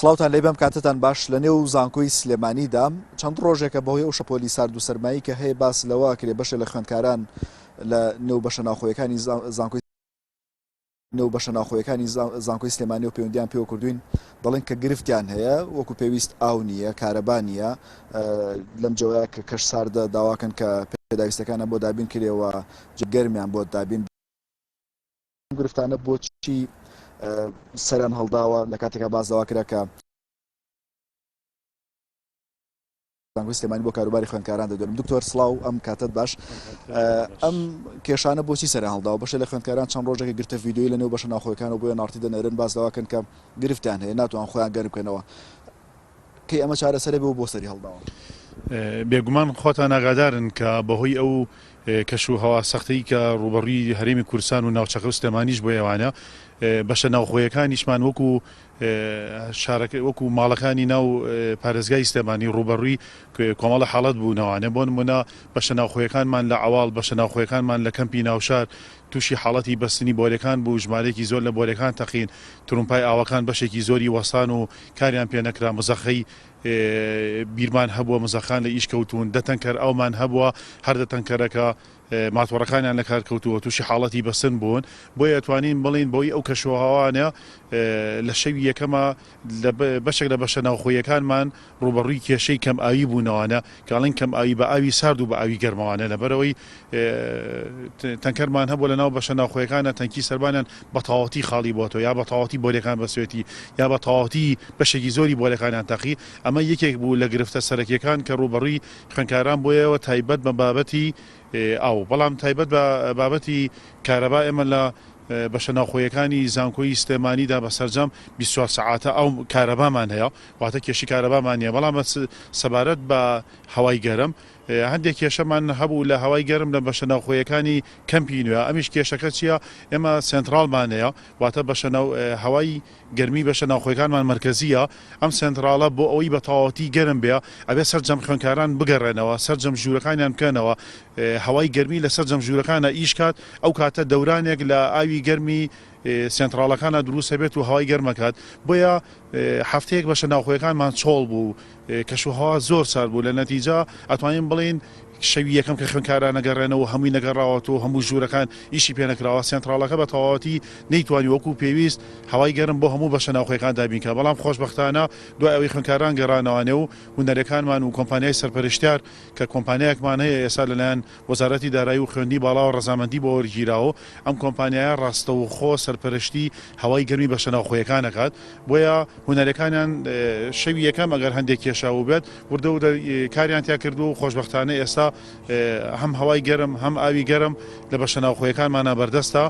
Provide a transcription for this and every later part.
سڵاوتان لێ بێم کاتتان باش لە نێو زانکۆی سلێمانیدا چەند ڕۆژێکە بەهۆی ئەو شەپۆلی سارد و سەرمایی کە هەیە باس لەوە کرێ بەشێ لە خوێندکاران لە نێو بەشە ناوخۆیەکانی زانکۆی نێو بەشە ناوخۆیەکانی زانکۆی سلێمانی و پەیوەندیان پێوە کردوین دەڵێن کە گرفتیان هەیە وەکو پێویست ئاو نییە کارەبا نییە لەم جەوەیە کە کەش ساردە داواکەن کە پێداویستەکانە بۆ دابین کرێەوە گەرمیان بۆ دابین گرفتانە بۆچی سەران هەڵداوە لە کاتێکا باس لەوە کرا کە زانکۆی سلێمانی بۆ کاروباری خوێندکاران دەدۆنم دکتۆر سڵاو ئەم کاتت باش ئەم کێشانە بۆچی سەر هەڵداوە بەشە لە خوێندکاران چەند ڕۆژێکی گرتە ڤیدیۆی لە نێو بەشە ناوخۆیەکان و بۆیە ناڕتی دەنێرن باس لەوەکەن کە گرفتیان هەیە ناتوان خۆیان گەرم بکەنەوە کەی ئەمە چارەسەرە بێ و بۆ سەری هەڵداوە؟ بێگومان خۆتان ئاگادارن کە بەهۆی ئەو کەش و هەوا سەختەی کە ڕووبەڕووی هەرێمی کوردستان و ناوچەکە و سلێمانیش بۆیەوانە بەشە ناوخۆیەکانیشمان وەکو شارەکە وەکو ماڵەکانی ناو پارێزگای سلێمانی ڕووبەڕووی کۆمەڵە حاڵەت بوونەوانە بۆ نمونە بەشە ناوخۆیەکانمان لە عەواڵ بەشە ناوخۆیەکانمان لە کەمپی ناوشار تووشی حاڵەتی بەستنی بۆرێکان بوو، ژمارەیەکی زۆر لە بۆرێکان تەقین، ترومپای ئاوەکان بەشێکی زۆری وەستان و کاریان پێ نەکرا، مزەخەی بیرمان هەبووە مزەخان لە ئیش کەوتوون، دە تەنکەر ئاومان هەبووە، هەر دە تەنکەرەکە ماتۆڕەکانیان لە کار کەوتووە، تووشی حاڵەتی بەستن بوون، بۆیە ئەتوانین بڵێین بەهۆی ئەو کەشوهەوانە لە شەوی یەکەما لە بەشێک لە بەشە ناوخۆییەکانمان ڕووبەڕووی کێشەی کەم ئاوی بوونەوانە، کە ئەڵێن کەم ئاوی بە ئاوی سارد و بە ئاوی گەرمەوانە، لەبەرئەوەی تەنکەرمان هەبووە لەناو بەشە ناوخۆیەکانە تەنکی سەربانیان بە تەواوەتی خاڵی بۆتەوە یا بە تەواوەتی بۆریەکان بەسوێتی یا بە تەواوەتی بەشێکی زۆری بۆریەکانیان تەقی، ئەمە یەکێک بوو لە گرفتە سەرەکیەکان کە ڕووبەڕووی خوێندکاران بوویەوە تایبەت بە بابەتی ئاو، بەڵام تایبەت بە بابەتی کارەبا ئێمە لە بەشە ناوخۆیەکانی زانکۆی سلێمانیدا بە سەرجەم 24 سەعاتە ئەو کارەبامان هەیە واتە کێشی کارەبامان نییە بەڵام سەبارەت بە هەوای گەرم هەندێک کێشەمان هەبوو لە هەوای گەرم لە بەشە ناوخۆیەکانی کەمپی نوێ ئەمیش کێشەکە چییە ئێمە سێنتراڵمان هەیە واتە بەشە ناو هەوای گەرمی بەشە ناوخۆیەکانمان مەرکەزییە، ئەم سێنتراڵە بۆ ئەوەی بە تەواوەتی گەرم بێ ئەبێ سەرجەم خوێندکاران بگەڕێنەوە سەرجەم ژوورەکانیان بکەنەوە هەوای گەرمی لە سەرجەم ژوورەکانە ئیش کات ئەو کاتە دەورانێک لە ئاوی گەرمی سێنتراڵەکانە دروست ئەبێت و هەوای گەرمەکات بۆیە هەفتەیەک بەشە ناوخۆیەکانمان چۆڵ بوو کەشوهەوا زۆر سارد بوو لە نەتیجە ئەتوانین بڵێین شەوی یەکەم کە خوێندکاران نەگەڕێنەوە هەمووی نەگەڕاوەتەوە هەموو ژوورەکان ئیشی پێ نەکراوە سێنتراڵەکە بە تەواوەتی نەیتوانی وەکو پێویست هەوای گەرم بۆ هەموو بەشە ناوخۆیەکان دابین کات بەڵام خۆشبەختانە دوای ئەوەی خوێندکاران گەڕانەوە نێو هونەرەکانمان و کۆمپانیای سەرپەرشتیار کە کۆمپانیایەکمان هەیە ئێستا لەلایەن وەزارەتی دارایی و خوێندنی باڵاوە ڕەزامەندی بۆ وەرگیراوە و ئەم کۆمپانیایە ڕاستەوخۆ سەرپەرشتی هەوای گەرمی بەشە ناوخۆیەکان ئەکات بۆیە هونەرەکانیان شەوی یەکەم ئەگەر هەندێک کێشە بووبێت وردە وردە کاریان تیا کردووە و خۆشبەختانە ئێستا هەم هەوای گەرم هەم ئاوی گەرم لە بەشە ناوخۆیەکانمانە بەردەستە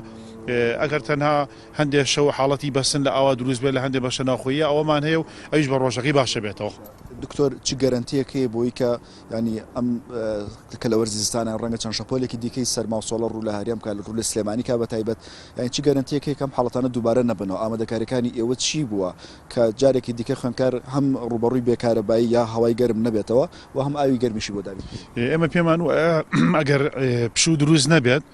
ئەگەر تەنها هەندێک شەو حاڵەتی بەستن لە ئاوا دروست بێت لە هەندێک بەشە ناوخۆییە ئەوەمان هەیە و ئەویش بە ڕۆژەکەی باشە بێتەوە. دکتۆر چ گەرەنتیەک هەیە بۆی کە یانی ئەم کە لە وەرزی زستانە ڕەنگە چەند شەپۆلێکی دیکەی سەرما و سۆڵە ڕوو لە هەرێم بکات ڕوو لە سلێمانی کا بە تایبەت یانی چ گەرەنتیەک هەیە کە ئەم حاڵەتانە دووبارە نەبنەوە ئامادەکاریەکانی ئێوە چی بووە کە جارێکی دیکە خوێندکار هەم ڕووبەڕووی بێ کارەبایی یا هەوای گەرم نەبێتەوە و هەم ئاوی گەرمیشی بۆ دابین بکرێت؟ ئێمە پێمان وایە ئەگەر پشوو دروست نەبێت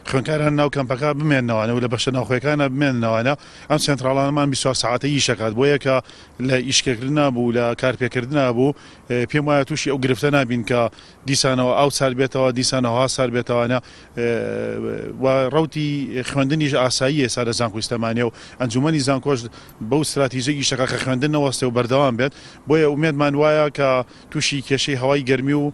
خوێندکاران ناو کەمپەکە بمێننەوانە و لە بەشە ناوخۆیەکانە بمێننەوانە ئەم سێنتراڵانەمان 24 سەعاتە ئیش ئەکات بۆیە کە لە ئیشکردنا بوو لە کارپێکردنا بوو پێم وایە تووشی ئەو گرفتە نابین کە دیسانەوە ئاو سارد بێتەوە دیسانەوە هەوا سارد بێتەوانە و ڕەوتی خوێندنیش ئاسایی ئێستا لە زانکۆی سلێمانیە و ئەنجومەنی زانکۆش بەو ستراتیژە ئیشەکە کە خوێندن نەوەستێ و بەردەوام بێت بۆیە ئومێدمان وایە کە تووشی کێشەی هەوای گەرمی و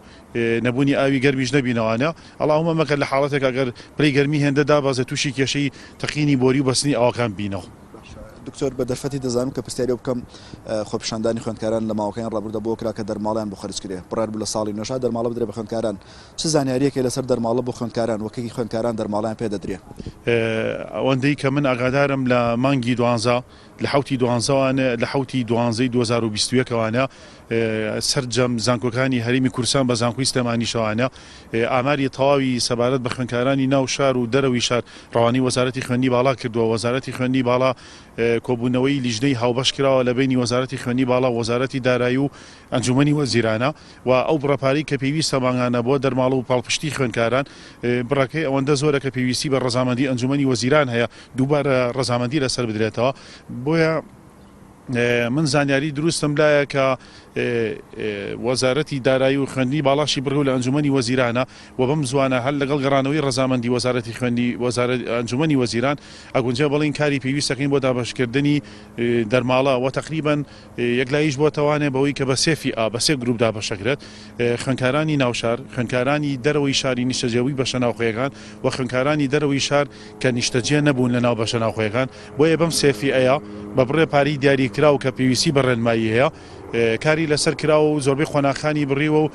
نەبوونی ئاوی گەرمیش نەبینەوانە ئەڵاهومە مەگەر لە حاڵەتێک ئەگەر پلەی گەرمی هێندە دابەزێت تووشی کێشەی تەقینی بۆری و بەستنی ئاوەکان ببینەوە. دکتۆر بە دەرفەتی دەزانم کە پرسیاری ئەو بکەم خۆپیشاندانی خوێندکاران لە ماوەکانی ڕابردوودا بۆ کرا کە دەرماڵەیان بۆ خەرج کرێ بڕیار بوو لە ساڵی نوێشا دەرماڵە بدرێ بە خوێندکاران چ زانیارییەک هەیە لەسەر دەرماڵە بۆ خوێندکاران و کەی خوێندکاران دەرماڵەیان پێ دەدرێ؟ ئەوەندەی کە من ئاگادارم لە مانگی دوانزە لە حەوتی دوانزەوانە لە حەوتی دوانزەی 2021 ەوانە سەرجەم زانکۆکانی هەرێمی کوردستان بە زانکۆی سلێمانیشەوانە ئاماری تەواوی سەبارەت بە خوێندکارانی ناو شار و دەرەوەی شار ڕەوانەی وەزارەتی خوێندنی باڵا کردووە وەزارەتی خوێندنی باڵا کۆبوونەوەی لیژنەی هاوبەش کراوە لە بەینی وەزارەتی خوێندنی باڵا و وەزارەتی دارایی و ئەنجومەنی وەزیرانە و ئەو بڕە پارەی کە پێویستە مانگانە بۆ دەرماڵە و پاڵپشتی خوێندکاران بڕەکەی ئەوەندە زۆرە کە پێویستی بە ڕەزامەندی ئەنجومەنی وەزیران هەیە دووبارە ڕەزامەندی لەسەر بدرێتەوە بۆیە. من زانیاری دروستم لایە کە وەزارەتی دارایی و خوێندنی باڵاشی بڕیوە لە ئەنجومەنی وەزیرانە و بەم زوانە هەر لەگەڵ گەڕانەوەی ڕەزامەندی وەزارەتی خوێندنی وەزارەت ئەنجومەنی وەزیران ئەگونجێ بڵێین کاری پێویست دەکەین بۆ دابەشکردنی دەرماڵە و تەقریبەن یەکلاییش بۆتەوانێ بەوەی کە بە سێ فیئە بە سێ گروپ دابەشەکرێت خوێندکارانی ناوشار خوێندکارانی دەرەوەی شاری نیشتەجێبووی بەشە ناوخۆیەکان و خوێندکارانی دەرەوەی شار کە نیشتەجێ نەبوون لە ناو بەشە ناوخۆیەکان بۆیە بەم سێ فیئەیە بە بڕێ پارەی دیاریکراو کە پێویستی بە ڕێنمایی هەیە کاری لەسەر کراوە و زۆربەی قۆناغەکانی بڕیوە و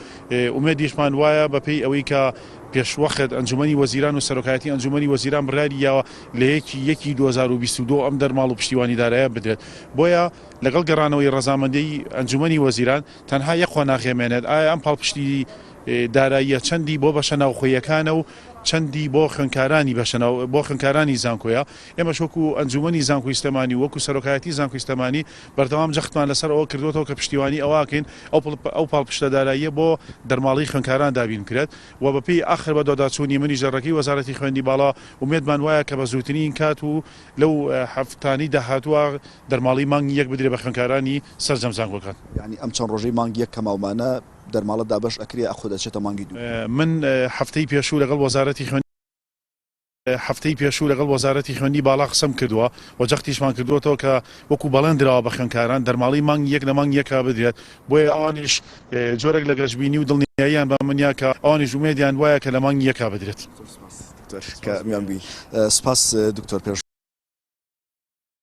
ئومێدیشمان وایە بەپێی ئەوەی کە پێشوەخت ئەنجومەنی وەزیران و سەرۆکایەتی ئەنجومەنی وەزیران بڕیاری یاوە لە یەکی یەکی 2022 ئەم دەرماڵ و پشتیوانی دارایە بدرێت بۆیە لەگەڵ گەڕانەوەی ڕەزامەندیی ئەنجومەنی وەزیران تەنها یەک قۆناغ ئەمێنێت ئایا ئەم پاڵپشتی داراییە چەندی بۆ بەشە ناوخۆییەکانە و چەندی بۆ خوێندکارانی بەشە ناو بۆ خوێندکارانی زانکۆیە ئێمەش وەکو ئەنجومەنی زانکۆی سلێمانی و وەکو سەرۆکایەتی زانکۆی سلێمانی بەردەوام جەختمان لەسەر ئەوە کردووەتەوە کە پشتیوانی ئەوە ئەکەین ئەو ئەو پاڵپشتە داراییە بۆ دەرماڵەی خوێندکاران دابین بکرێت و بەپێی ئاخر بەدواداچوونی منیش لە ڕێگەی وەزارەتی خوێندنی باڵا ئومێدمان وایە کە بە زووترین کات و لەو هەفتانەی داهاتووە دەرماڵەی مانگی یەک بدرێت بە خوێندکارانی سەرجەم زانکۆکان. یانی ئەم چەند ڕۆژەی مانگی یەک کە ماومانە دەرماڵە دابەش ئەکرێ ئاخۆ دەچێتە مانگی دوو؟ من هەفتەی پێشوو لەگەڵ وەزارەتی خوێندنی. هەفتەی پێشوو لەگەڵ وەزارەتی خوێندنی باڵا قسەم کردووە و جەختیشمان کردووەتەوە کە وەکو بەڵێن دراوە بە خوێندکاران دەرماڵەی مانگی یەک لە مانگی یەکا بدرێت، بۆیە ئەوانیش جۆرێک لە گەشبینی و دڵنیاییان بە من یا کە ئەوانیش ئومێدیان وایە کە لە مانگی یەکا بدرێت. زۆر سوپاس دکتۆر کە میوان بووی. سوپاس دکتۆر پێشڕەو.